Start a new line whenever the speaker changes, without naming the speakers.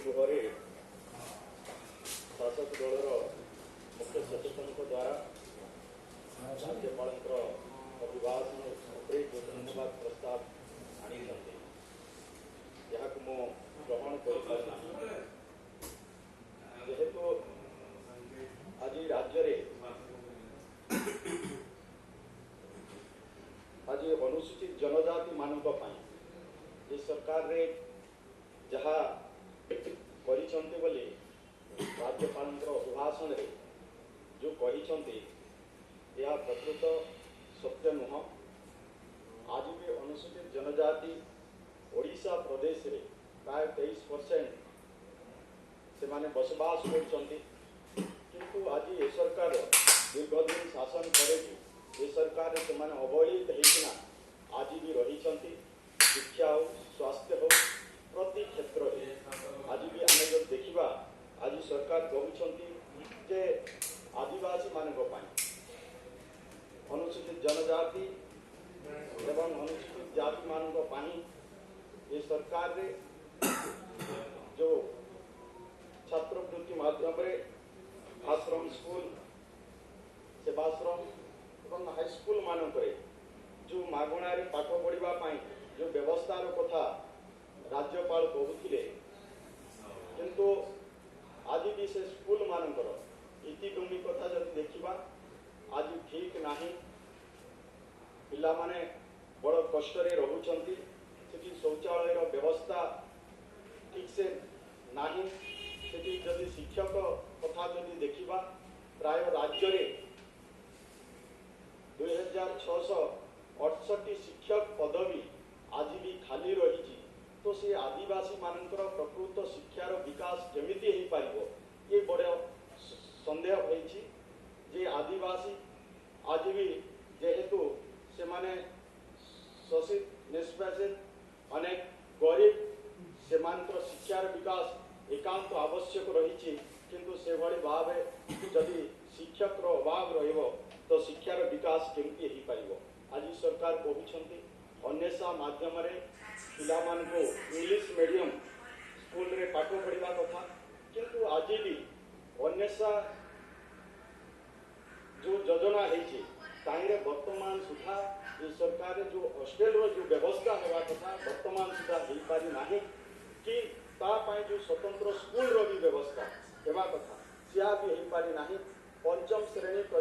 ଗୃହରେ ଶାସକ ଦଳର ମୁଖ୍ୟ ସଚେତକଙ୍କ ଦ୍ୱାରା ରାଜ୍ୟପାଳଙ୍କର ଅଭିଭାଷଣ ଉପରେ ଯେଉଁ ଧନ୍ୟବାଦ ପ୍ରସ୍ତାବ ଆଣିଛନ୍ତି, ଏହାକୁ ମୁଁ ଗ୍ରହଣ କରିପାରେ ନାହିଁ। ଯେହେତୁ ଆଜି ରାଜ୍ୟରେ ଆଜି ଅନୁସୂଚିତ ଜନଜାତିମାନଙ୍କ ପାଇଁ ଏ ସରକାରରେ ଯାହା କରିଛନ୍ତି ବୋଲି ରାଜ୍ୟପାଳଙ୍କର ଅଭିଭାଷଣରେ ଯେଉଁ କହିଛନ୍ତି, ଏହା ପ୍ରକୃତ ସତ୍ୟ ନୁହଁ। ଆଜି ବି ଅନୁସୂଚିତ ଜନଜାତି ଓଡ଼ିଶା ପ୍ରଦେଶରେ ପ୍ରାୟ 23% ସେମାନେ ବସବାସ କରୁଛନ୍ତି। କିନ୍ତୁ ଆଜି ଏ ସରକାର ଦୀର୍ଘଦିନ ଶାସନ ପରେ ବି ଏ ସରକାରରେ ସେମାନେ ଅବହେଳିତ ହେଇକିନା ଆଜି ବି ରହିଛନ୍ତି। ଶିକ୍ଷା ହଉ, ସ୍ୱାସ୍ଥ୍ୟ ହଉ, ପ୍ରତି କ୍ଷେତ୍ରରେ ଆଜି ବି ଆମେ ଯଦି ଦେଖିବା, ଆଜି ସରକାର କହୁଛନ୍ତି ଯେ ଆଦିବାସୀମାନଙ୍କ ପାଇଁ, ଅନୁସୂଚିତ ଜନଜାତି ଏବଂ ଅନୁସୂଚିତ ଜାତିମାନଙ୍କ ପାଇଁ ଏ ସରକାରରେ ଯେଉଁ ଛାତ୍ରବୃତ୍ତି ମାଧ୍ୟମରେ ଆଶ୍ରମ ସ୍କୁଲ, ସେବାଶ୍ରମ ଏବଂ ହାଇସ୍କୁଲ ମାନଙ୍କରେ ଯେଉଁ ମାଗଣାରେ ପାଠ ପଢ଼ିବା ପାଇଁ ଯେଉଁ ବ୍ୟବସ୍ଥାର କଥା ରାଜ୍ୟପାଳ କହୁଥିଲେ, କିନ୍ତୁ ଆଜି ବି ସେ ସ୍କୁଲ ମାନଙ୍କର ଭିତ୍ତିଭୂମି କଥା ଯଦି ଦେଖିବା, ଆଜି ଠିକ୍ ନାହିଁ। ପିଲାମାନେ ବଡ଼ କଷ୍ଟରେ ରହୁଛନ୍ତି। ସେଠି ଶୌଚାଳୟର ବ୍ୟବସ୍ଥା ଠିକ୍ସେ ନାହିଁ। ସେଠି ଯଦି ଶିକ୍ଷକ କଥା ଯଦି ଦେଖିବା, ପ୍ରାୟ ରାଜ୍ୟରେ 2668 ଶିକ୍ଷକ ପଦବୀ ଆଜି ବି ଖାଲି ରହିଛି। ତ ସେ ଆଦିବାସୀମାନଙ୍କର ପ୍ରକୃତ ଶିକ୍ଷାର ବିକାଶ କେମିତି ହେଇପାରିବ, ଏ ବଡ଼ ସନ୍ଦେହ ହେଇଛି ଯେ ଆଦିବାସୀ ଆଜି ବି ଯେହେତୁ ସେମାନେ ଶୋଷିତ, ନିଷ୍ପେଷିତ, ଅନେକ ଗରିବ, ସେମାନଙ୍କର ଶିକ୍ଷାର ବିକାଶ ଏକାନ୍ତ ଆବଶ୍ୟକ ରହିଛି। କିନ୍ତୁ ସେଭଳି ଭାବେ ଯଦି ଶିକ୍ଷକର ଅଭାବ ରହିବ, ତ ଶିକ୍ଷାର ବିକାଶ କେମିତି ହେଇପାରିବ? ଆଜି ସରକାର କହୁଛନ୍ତି ଅନ୍ୱେଷା ମାଧ୍ୟମରେ ପିଲାମାନଙ୍କୁ ଇଂଲିଶ ମିଡ଼ିୟମ ସ୍କୁଲରେ ପାଠ ପଢ଼ିବା କଥା। କିନ୍ତୁ ଆଜି ବି ଅନ୍ୱେଷା ଯେଉଁ ଯୋଜନା ହେଇଛି, ତାହିଁରେ ବର୍ତ୍ତମାନ ସୁଦ୍ଧା ଏ ସରକାରରେ ଯେଉଁ ହଷ୍ଟେଲର ଯେଉଁ ବ୍ୟବସ୍ଥା ହେବା କଥା, ବର୍ତ୍ତମାନ ସୁଦ୍ଧା ହେଇପାରି ନାହିଁ କି ତା ପାଇଁ ଯେଉଁ ସ୍ୱତନ୍ତ୍ର ସ୍କୁଲର ବି ବ୍ୟବସ୍ଥା ହେବା କଥା, ସେହା ବି ହେଇପାରି ନାହିଁ। ପଞ୍ଚମ ଶ୍ରେଣୀ